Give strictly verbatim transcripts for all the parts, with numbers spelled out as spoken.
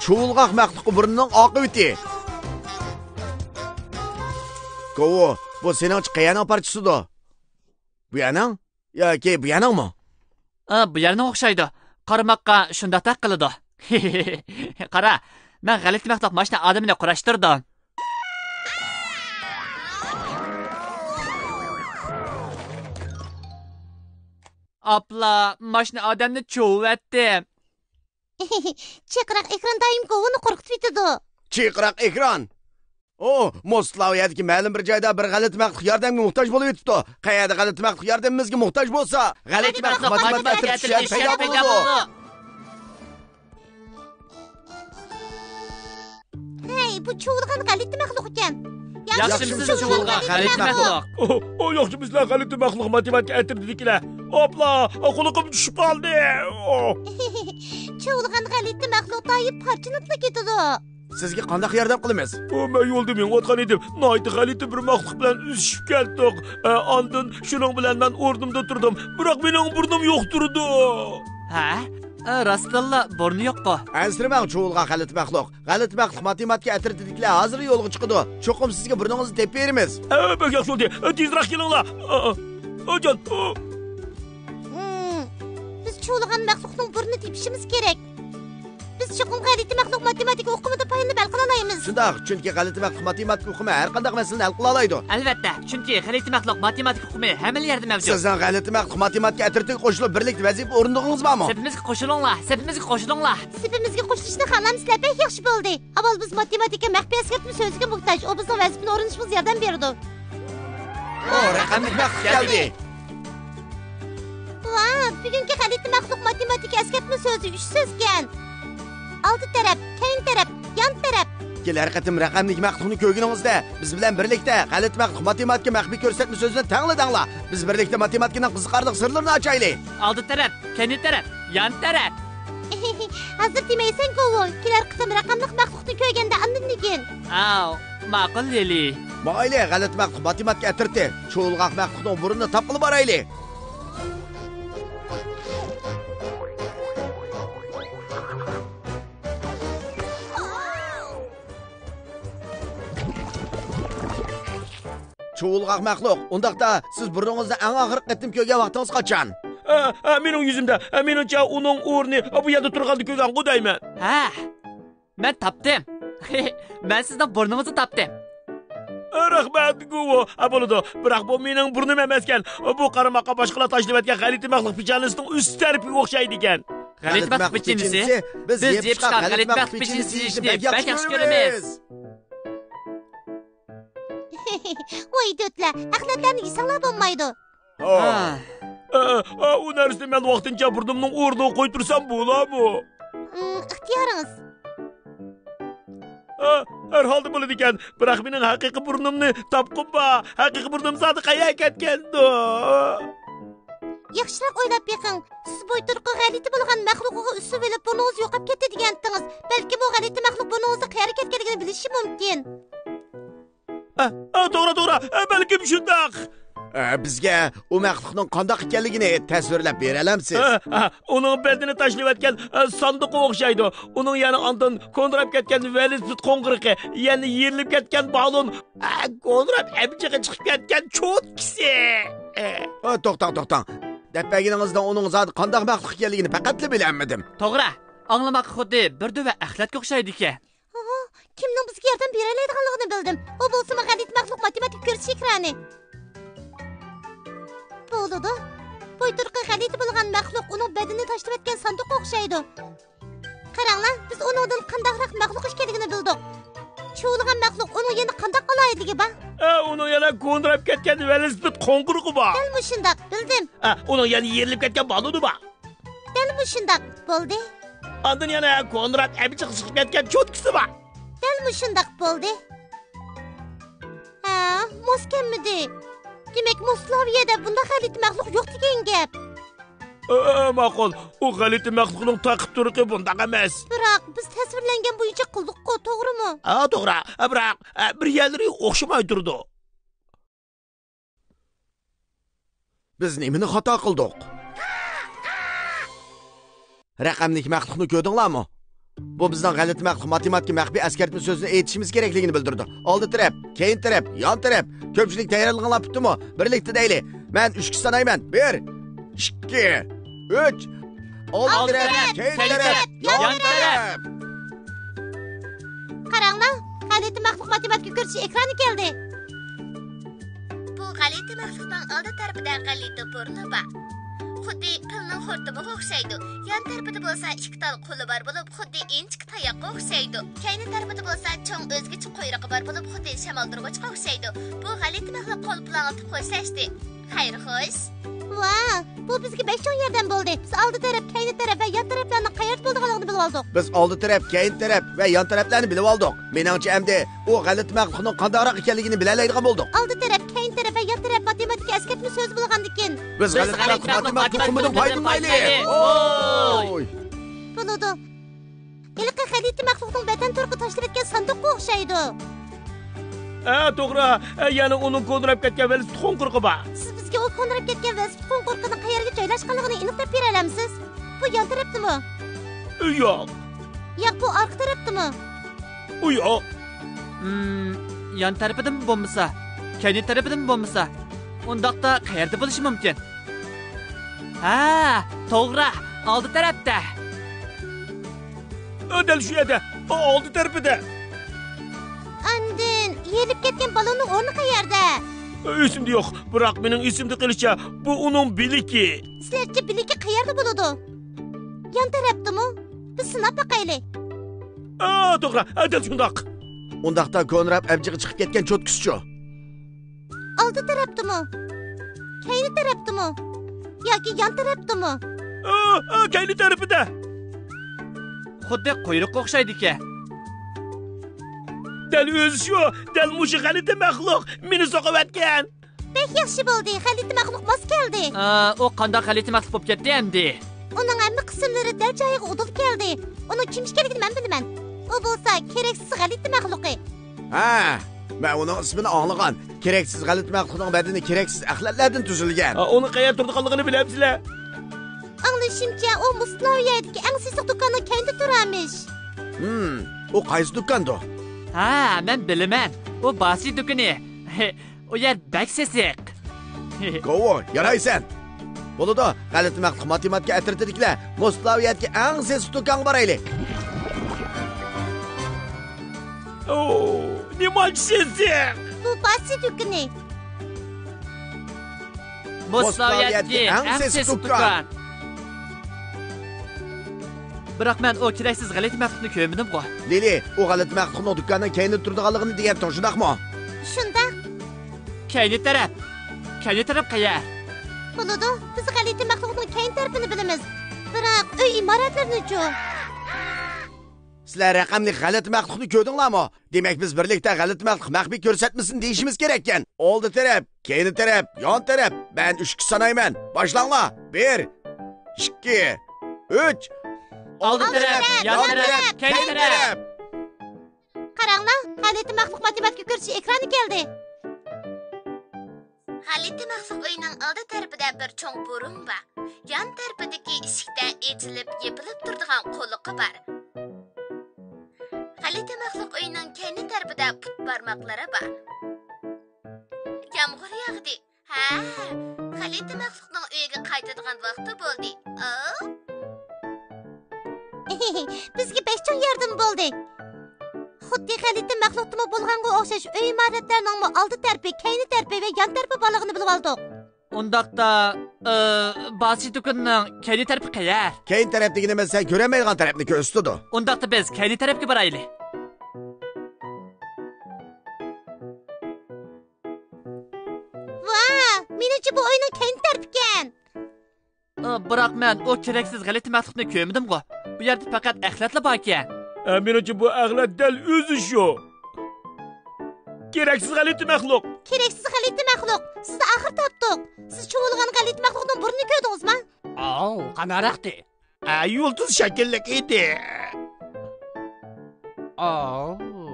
چۇۋۇلغاق مەخلۇققا بۇرنىنىڭ ئاقىۋىتى. گوۋۇ، بۇ سېنىڭچە قەيەرنىڭ پارچىسىدۇ؟ بۇ يەرنىڭ؟ ياكى بۇ يەرنىڭمۇ؟ ئا، بۇ يەرنىڭ ئوخشايدۇ. قارىماققا شۇنداقتەك قىلىدۇ. قارا، مەن غەلىتە مەخلۇق ماشىنا ئادەمنى قۇراشتۇردۇم. ئاپلا، ماشىنا ئادەمنى چۇۋۇۋەتتى. چىرقىراق ئېكران دائىم گوۋۇنى قورقۇتۇۋېتىدۇ. چىرقىراق ئېكران. ئو، موسلا ئۇ يەردىكى مەلۇم بىر جايدا بىر غەلىتە مەخلۇق ياردەمگە موھتاج بولۇۋېتىپتۇ. قەيەردە غەلىتە مەخلۇق ياردىمىمىزگە موھتاج بولسا، غەلىتە مەخلۇق ماتېماتىكا ئەترىتى شۇ يەردە پەيدا بولىدۇ. ھەي، بۇ چۇۋۇلغان غەلىتە مەخلۇق ئىكەن. ياخشىمۇسىز، چۇۋۇلغان غەلىتە مەخلۇق؟ ئو، ئو، ياخشىمىسىلەر، غەلىتە مەخلۇق ماتېماتىكا ئەترىتىدىكىلەر؟ ئاپلا، قۇلىقىم چۈشۈپ قالدى. ئو. چۇۋۇلغان غەلىتە مەخلۇق دائىم پارچىلىنىپلا كېتىدۇ. سىزگە قانداق ياردەم قىلىمىز؟ ئۇ، مەن يولدا مېڭىۋاتقان ئىدىم. ناھايىتى غەلىتە بىر مەخلۇق بىلەن ئۈزۈشۈپ كەتتۇق. ئە، ئاندىن شۇنىڭ بىلەن مەن ئورنۇمدا تۇردۇم. بىراق مېنىڭ بۇرنۇم يوق تۇرىدۇ. ھە؟ ئە، راستتىنلا بۇرنى يوققۇ؟ ئەنسىرىمەڭ، چۇۋۇلغان غەلىتە مەخلۇق. غەلىتە مەخلۇق ماتېماتىكا ئەترىتىدىكىلەر ھازىر يولغا چىقىدۇ. چوقۇم سىزگە بۇرنىڭىزنى تېپىپ بېرىمىز. ئە، بەك ياخشى بولدى. ئە، تېزرەك كېلىڭلار. ئە، ئە، ئە، جان. ئە. ھىم، بىز چۇۋۇلغان مەخلۇقنىڭ بۇرنىنى تېپىشىمىز كېرەك. بىز چوقۇم غەلىتە مەخلۇق ماتېماتىكا ئۇقۇمىدىن پايدىلىنىپ ھەل قىلالايمىز. شۇنداق، چۈنكى غەلىتە مەخلۇق ماتېماتىكا ئۇقۇمى ھەر قانداق مەسىلىنى ھەل قىلالايدۇ. ئەلۋەتتە، چۈنكى غەلىتە مەخلۇق ماتېماتىكا ئۇقۇمى ھەممىلا يەردە مەۋجۇت. سىزنىڭ غەلىتە مەخلۇق ماتېماتىكا ئەترىتىگە قوشۇلۇپ، بىرلىكتە ۋەزىپە ئورۇندىغىنىڭىز بارمۇ؟ سېپىمىزگە قوشۇلۇڭلار، سېپىمىزگە قوشۇلۇڭلار. سېپىمىزگە قوشۇلۇشنى خالامسىلەر، بەك ياخشى بولدى. ئاۋۋال بىز ماتېماتىكا مەخپىي ئەسكەرتمە سۆزىگە موھتاج، ئۇ بىزنىڭ ۋەزىپىنى ئورۇندىشىمىزغا ياردەم بېرىدۇ. ئو، رەقەملىك مەخلۇق كەلدى. ۋا، بۈگۈنكى غەلىتە مەخلۇق ماتېماتىكا ئەسكەرتمە سۆزى ئۈچ سۆزكەن. ئالدى تەرەپ، كەينى تەرەپ، يان تەرەپ. كېلەر قېتىم رەقەملىك مەخلۇقنى كۆرگىنىڭىزدە، بىز بىلەن بىرلىكتە غەلىتە مەخلۇق ماتېماتىكا مەخپىي كۆرسەتمە سۆزىنى تەڭلىدىڭلار. بىز بىرلىكتە ماتېماتىكىنىڭ قىزىقارلىق سىرلىرىنى ئاچايلى. ئالدى تەرەپ، كەينى تەرەپ، يان تەرەپ. ھازىر دېمەيسەن، گوۋۇ. كېلەر قېتىم رەقەملىك مەخلۇقنى كۆرگەندە ئاندىن دېگىن. ئاۋۇ، ماقۇل، لىلى. مايلى، غەلىتە مەخلۇق ماتېماتىكا ئەترىتى. چۇۋۇلغاق مەخلۇقنىڭ بۇرنىنى تاپقىلى بارايلى. چۇۋۇلغاق مەخلۇق، ئۇنداقتا سىز بۇرنىڭىزنى ئەڭ ئاخىرقى قېتىم كۆرگەن ۋاقتىڭىز قاچان؟ ئە، ئە، مېنىڭ يۈزۈمدە، ئە، مېنىڭچە ئۇنىڭ ئورنى، ئە، بۇ يەردە تۇرغاندا كۆرگەنغۇ دەيمەن. ھە، مەن تاپتىم. مەن سىزنىڭ بۇرنىڭىزنى تاپتىم. ئە، رەھمەت، گۇۋۇ. ئە، بولىدۇ. بىراق بۇ مېنىڭ بۇرنۇم ئەمەسكەن. بۇ قارىماققا باشقىلار تاشلىۋەتكەن غەلىتە مەخلۇق پېچانىسىنىڭ ئۈست تەرىپىگە ئوخشايدىكەن. غەلىتە مەخلۇق پېچىنىسى؟ بىز يېپىشقان غەلىتە مەخلۇق پېچىنىسى يېيىشنى بەك ياخشى كۆرىمىز. ۋاي دۆتلەر، ئەخلەتلەرنى يېسەڭلار بولمايدۇ. ھا. ئە، ئە، ئۇ نەرسىنى مەن ۋاقتىنچە بۇرنۇمنىڭ ئورنىغا قويۇپ تۇرسام بولامۇ؟ ئىم، ئىختىيارىڭىز. ئە، ھەر ھالدا بولىدىكەن. بىراق مېنىڭ ھەقىقىي بۇرنۇمنى تاپقۇم بار. ھەقىقىي بۇرنۇم زادى قەيەرگە كەتكەندۇ؟ ياخشىراق ئويلاپ بېقىڭ. سىز بويتۇرقى غەلىتە بولغان مەخلۇقىغا ئۈسۈۋېلىپ، بۇرنىڭىز يوقاپ كەتتى دېگەنتىڭىز. بەلكىم ئۇ غەلىتە مەخلۇق بۇرنىڭىزنىڭ قەيەرگە كەتكەنلىكىنى بىلىشى مۇمكىن. ئە، ئە، توغرا، توغرا. ئە، بەلكىم شۇنداق. ئە، بىزگە ئۇ مەخلۇقنىڭ قانداق ئىكەنلىكىنى تەسۋىرلەپ بېرەلەمسىز؟ ئە، ئە، ئۇنىڭ بەدىنى تاشلىۋەتكەن، ئە، ساندۇققا ئوخشايدۇ. ئۇنىڭ يەنە ئاندىن كونىراپ كەتكەن ۋېلىسىپىت قوڭغۇرىقى، يەنە يېرىلىپ كەتكەن بالون، ئە، كونىراپ ئەبجىقى چىقىپ كەتكەن چوتكىسى. ئە. ئە، توختاڭ، توختاڭ. دەپ بەرگىنىڭىزدىن ئۇنىڭ زادى قانداق مەخلۇق ئىكەنلىكىنى پەقەتلا بىلەلمىدىم. توغرا. ئاڭلىماققا خۇددى بىر دۆۋە ئەخلەتكە ئوخشايدىكەن. ئوھو، كىمنىڭ بىزگە ياردەم بېرەلەيدىغانلىقىنى بىلدىم. ئۇ بولسىمۇ غەلىتە مەخلۇق ماتېماتىكا كۆرۈش ئېكرانى. بولىدۇ. بويتۇرقى غەلىتە بولغان مەخلۇق ئۇنىڭ بەدىنىنى تاشلىۋەتكەن ساندۇققا ئوخشايدۇ. قاراڭلار، بىز ئۇنىڭدىن قانداقراق مەخلۇق ئىكەنلىكىنى بىلدۇق. چۇۋۇلغان مەخلۇق ئۇنىڭ يەنە قانداق ئالاھىدىلىكى بار؟ ئە، ئۇنىڭ يەنە كونىراپ كەتكەن ۋېلىسىپىت قوڭغۇرىقى بار. دەل مۇشۇنداق، بىلدىم. ئە، ئۇنىڭ يەنە يېرىلىپ كەتكەن بالونى بار. دەل مۇشۇنداق، بولدى. ئاندىن يەنە كونىراپ ئەبجىقى چىقىپ كەتكەن چوتكىسى بار. دەل مۇشۇنداق، بولدى. ھە، ماس كەلمىدى. دېمەك، موسلاۋىيەدە بۇنداق غەلىتە مەخلۇق يوق دېگەن گەپ. ئە، ئە، ماقۇل. ئۇ غەلىتە مەخلۇقنىڭ تارقىپ تۇرۇقى بۇنداق ئەمەس. بىراق، بىز تەسۋىرلەنگەن بويىچە قىلدۇققۇ، توغرىمۇ؟ ھە، توغرا. بىراق، ئە، بىر يەرلىرى ئوخشىماي تۇرىدۇ. بىز نېمىنى خاتا قىلدۇق؟ رەقەملىك مەخلۇقنى كۆردۈڭلارمۇ؟ بۇ بىزنىڭ غەلىتە مەخلۇق ماتېماتىكا مەخپىي ئەسكەرتمە سۆزىنى ئېيتىشىمىز كېرەكلىكىنى بىلدۈرىدۇ. ئالدى تەرەپ، كەينى تەرەپ، يان تەرەپ. كۆپچىلىك تەييارلىقىڭلار پۈتتىمۇ؟ بىرلىكتە دەيلى. مەن ئۈچكە سانايمەن. بىر، ئىككى، ئۈچ. ئالدى تەرەپ، كەينى تەرەپ، يان تەرەپ. قاراڭلار، غەلىتە مەخلۇق ماتېماتىكا كۆرسىتىش ئېكرانى كەلدى. بۇ غەلىتە مەخلۇقنىڭ ئالدى تەرىپىدە غەلىتە بۇرنى بار. خۇددى پىلنىڭ خورتۇمىغا ئوخشايدۇ. يان تەرىپىدە بولسا ئىككى تال قولى بار بولۇپ، خۇددى ئىنچىكە تاياققا ئوخشايدۇ. كەينى تەرىپىدە بولسا چوڭ ئۆزگىچە قۇيرۇقى بار بولۇپ، خۇددى شامالدۇرغۇچقا ئوخشايدۇ. بۇ غەلىتە مەخلۇق قول پۇلاڭلىتىپ خوشلاشتى. خەير خوش. ۋاھ، بۇ بىزگە بەك چوڭ ياردەم بولدى. بىز ئالدى تەرەپ، كەينى تەرەپ ۋە يان تەرەپلەرنىڭ قەيەردە بولىدىغانلىقىنى بىلىۋالدۇق. بىز ئالدى تەرەپ، كەينى تەرەپ ۋە يان تەرەپلەرنى بىلىۋالدۇق. مېنىڭچە ئەمدى ئۇ غەلىتە مەخلۇقنىڭ قانداقراق ئىكەنلىكىنى بىلەلەيدىغان بولدۇق. ئالدى تەرەپ، كەينى تەرەپ ۋە يان تەرەپ ماتېماتىكا ئەسكەرتمە سۆزى بولغاندىكىن. بىز غەلىتە مەخلۇق ماتېماتىكا ئۇقۇمىدىن پايدىلىنايلى. ۋوي! بولىدۇ. ھېلىقى غەلىتە مەخلۇقنىڭ ۋەتەن تۇرقى تاشلىۋەتكەن ساندۇققا ئوخشايدۇ. ھە، توغرا. ھە، يەنە ئۇنىڭ كونىراپ كەتكەن ۋېلىسىپىت قوڭقۇرىقى بار. سىز بىزگە ئۇ كونىراپ كەتكەن ۋېلىسىپىت قوڭقۇرىقىنىڭ قەيەرگە جايلاشقانلىقىنى ئېنىق دەپ بېرەلەمسىز؟ بۇ يان تەرەپتىمۇ؟ ياق. ياق، بۇ ئارقا تەرەپتىمۇ؟ ئۇ ياق. ھىم، يان تەرىپىدىمۇ بولمىسا، كەينى تەرىپىدىمۇ بولمىسا، ئۇنداقتا قەيەردە بولۇشى مۇمكىن؟ ھە، توغرا، ئالدى تەرەپتە. ئە، دەل شۇ يەردە، ئالدى تەرىپىدە. ئاندىن يېرىلىپ كەتكەن بالوننىڭ ئورنى قەيەردە؟ ئە، ئېسىمدە يوق، بىراق مېنىڭ ئېسىمدە قېلىشىچە، بۇ ئۇنىڭ بىلىكى. سىلەرچە بىلىكى قەيەردە بولىدۇ؟ يان تەرەپتىمۇ؟ بىز سىناپ باقايلى. ئا، توغرا، ئا، دەل شۇنداق. ئۇنداقتا كونراپ ئەۋجىگە چىقىپ كەتكەن چوتكىسىچۇ؟ ئالدى تەرەپتىمۇ؟ كەينى تەرەپتىمۇ؟ ياكى يان تەرەپتىمۇ؟ ئا، ئا، كەينى تەرىپىدە. خۇددى قۇيرۇققا ئوخشايدىكەن. دەل ئۆزى شۇ، دەل مۇشۇ غەلىتە مەخلۇق مېنى سوقۇۋەتكەن. بەك ياخشى بولدى، غەلىتە مەخلۇق ماس كەلدى. ئا، ئۇ قانداق غەلىتە مەخلۇق بولۇپ كەتتى ئەمدى؟ ئۇنىڭ ھەممە قىسىملىرى دەل جايىغا ئۇدۇل كەلدى. ئۇنىڭ كىم ئىكەنلىكىنى مەن بىلىمەن. ئۇ بولسا كېرەكسىز غەلىتە مەخلۇقى. ھە، مەن ئۇنىڭ ئىسمىنى ئاڭلىغان. كېرەكسىز غەلىتە مەخلۇقنىڭ بەدىنى كېرەكسىز ئەخلەتلەردىن تۈزۈلگەن. ھە، ئۇنىڭ قەيەردە تۇرىدىغانلىقىنى بىلەمسىلەر؟ ئاڭلىشىمچە، ئۇ مۇستلاۋ يەردىكى ئەڭ سېسىق دۇكاننىڭ كەينىدە تۇرارمىش. ھىم، ئۇ قايسى دۇكاندۇ؟ ھە، مەن بىلىمەن. ئۇ باسى دۇكىنى. ئۇ يەر بەك سېسىق. گوۋۇ، يارايسەن. بولىدۇ، غەلىتە مەخلۇق ماتېماتىكا ئەترىتىدىكىلەر، مۇستلاۋ يەردىكى ئەڭ سېسىق دۇكانغا بارايلى. ئو، نېمانچە سېسىق! بۇ باسى دۇكىنى. مۇستلاۋ يەردىكى ئەڭ سېسىق دۇكان. بىراق مەن ئۇ كېرەكسىز غەلىتە مەخلۇقنى كۆرمىدىمغۇ؟ لىلى، ئۇ غەلىتە مەخلۇقنىڭ دۇكاننىڭ كەينىدە تۇرىدىغانلىقىنى دېگەنتىڭ، شۇنداقمۇ؟ شۇنداق. كەينى تەرەپ. كەينى تەرەپ قەيەر؟ بولىدۇ، بىز غەلىتە مەخلۇقنىڭ كەينى تەرىپىنى بىلىمىز. بىراق ئۆي ئىمارەتلىرىنىچۇ؟ سىلەر رەقەملىك غەلىتە مەخلۇقنى كۆردۈڭلارمۇ؟ دېمەك، بىز بىرلىكتە غەلىتە مەخلۇق مەخپىي كۆرسەتمىسىنى دېيىشىمىز كېرەككەن. ئالدى تەرەپ، كەينى تەرەپ، يان تەرەپ. مەن ئۈچكە سانايمەن. باشلاڭلار. بىر، ئىككى، ئۈچ. ئالدى تەرەپ، يان تەرەپ، كەينى تەرەپ. قاراڭلار، غەلىتە مەخلۇق ماتېماتىكا كۆرسىتىش ئېكرانى كەلدى. غەلىتە مەخلۇق ئۆيىنىڭ ئالدى تەرىپىدە بىر چوڭ بۇرۇن بار. يان تەرىپىدىكى ئىشىكتە ئېچىلىپ، يېپىلىپ تۇرىدىغان قۇلىقى بار. غەلىتە مەخلۇق ئۆيىنىڭ كەينى تەرىپىدە پۇت بارماقلىرى بار. يامغۇر ياغدى. ھە، غەلىتە مەخلۇقنىڭ ئۆيىگە قايتىدىغان ۋاقتى بولدى. ئاۋ. بىزگە بەك چوڭ ياردىمى بولدى. خۇددى غەلىتە مەخلۇقتىمۇ بولغانغا ئوخشاش ئۆي ئىمارەتلەرنىڭمۇ ئالدى تەرىپى، كەينى تەرىپى ۋە يان تەرىپى بارلىقىنى بىلىۋالدۇق. ئۇنداقتا، ئى، باسى دۇكىنىنىڭ كەينى تەرىپى قەيەر؟ كەينى تەرەپ دېگىنىمىز سەن كۆرەلمەيدىغان تەرەپنى كۆرسىتىدۇ. ئۇنداقتا بىز كەينى تەرەپكە بارايلى. ۋا، مېنىڭچە بۇ ئۆينىڭ كەينى تەرىپىكەن. ئا، بىراق مەن ئۇ كېرەكسىز غەلىتە مەخلۇقنى كۆرمىدىمغۇ؟ بۇ يەردە پەقەت ئەخلەتلا باركەن. ئە، مېنىڭچە بۇ ئەخلەت دەل ئۆزى شۇ. كېرەكسىز غەلىتە مەخلۇق. كېرەكسىز غەلىتە مەخلۇق. سىزنى ئاخىر تاپتۇق. سىز چۇۋۇلىغان غەلىتە مەخلۇقنىڭ بۇرنىنى كۆردىڭىزما؟ ئاۋۇ، قانداقراقتى؟ ئە، يۇلتۇز شەكىللىك ئىدى. ئاۋۇ.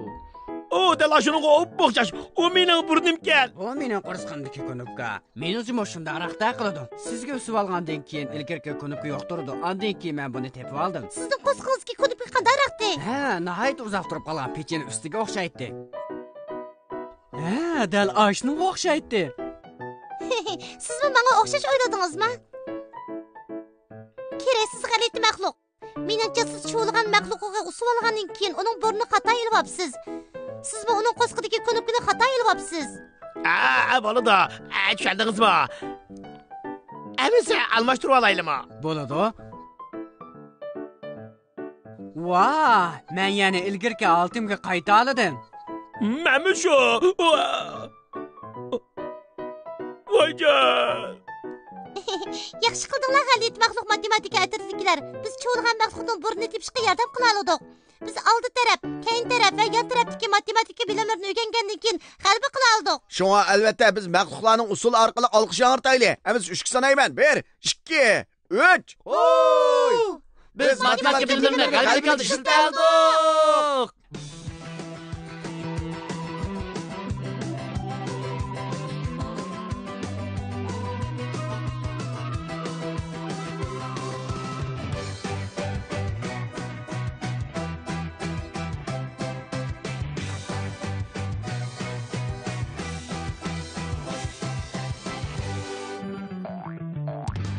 ئۇ دەل ئاشۇنىڭغا ئوپئوخشاش. ئۇ مېنىڭ بۇرنۇمكەن. بۇ مېنىڭ قورسىقىمدىكى كۇنۇپكا. مېنىڭچىمۇ شۇنداقراق ھەل قىلىدۇ. سىزگە ئۈسۈۋالغاندىن كېيىن ئىلگىرىكى كۇنۇپكا يوقتۇرىدۇ. ئاندىن كېيىن مەن بۇنى تېپىۋالدىم. سىزنىڭ قورسىقىڭىزدىكى كۇنۇپكا قانداقراقتى؟ ھە، ناھايىتى ئۇزاق تۇرۇپ قالغان پېچىنە ئۈستىگە ئوخشايتتى. ھە، دەل ئاشۇنىڭغا ئوخشايتتى. سىزمۇ ماڭا ئوخشاش ئويلىدىڭىزمۇ؟ كېرەكسىز غەلىتە مەخلۇق. مېنىڭچە، سىز چۇۋۇلغان مەخلۇقىغا ئۇسۇۋالغاندىن كېيىن ئۇنىڭ بۇرنىنى خاتا ئېلىۋاپسىز. سىزمۇ ئۇنىڭ قورسىقىدىكى كۇنۇپكىنى خاتا ئېلىۋاپسىز. ئا، بولىدۇ. ئا، چۈشەندىڭىزمۇ؟ ئەمىسە ئالماشتۇرۇۋالايلىمۇ؟ بولىدۇ. ۋاھ، مەن يەنە ئىلگىرىكى ھالىتىمگە قايتالىدىم. مەنمۇ شۇ. ۋاھ. ۋايجان! ياخشى قىلدىڭلار، غەلىتە مەخلۇق ماتېماتىكا ئەترىتىدىكىلەر. بىز چۇۋۇلغان مەخلۇقنىڭ بۇرنىنى تېپىشقا ياردەم قىلالىدۇق. بىز ئالدى تەرەپ، كەينى تەرەپ ۋە يان تەرەپتىكى ماتېماتىكا بىلىملىرىنى ئۆگەنگەندىن كېيىن غەلىبە قىلالىدۇق. شۇڭا، ئەلۋەتتە، بىز مەخلۇقلارنىڭ ئۇسسۇلى ئارقىلىق ئالقىش ياڭرىتايلى. ئەمىسە ئۈچكە سانايمەن. بىر، ئىككى، ئۈچ. ھوي! بىز ماتېماتىكا بىلىملىرىنى غەلىبە قىلىشتا ئىشلىتەلىدۇق.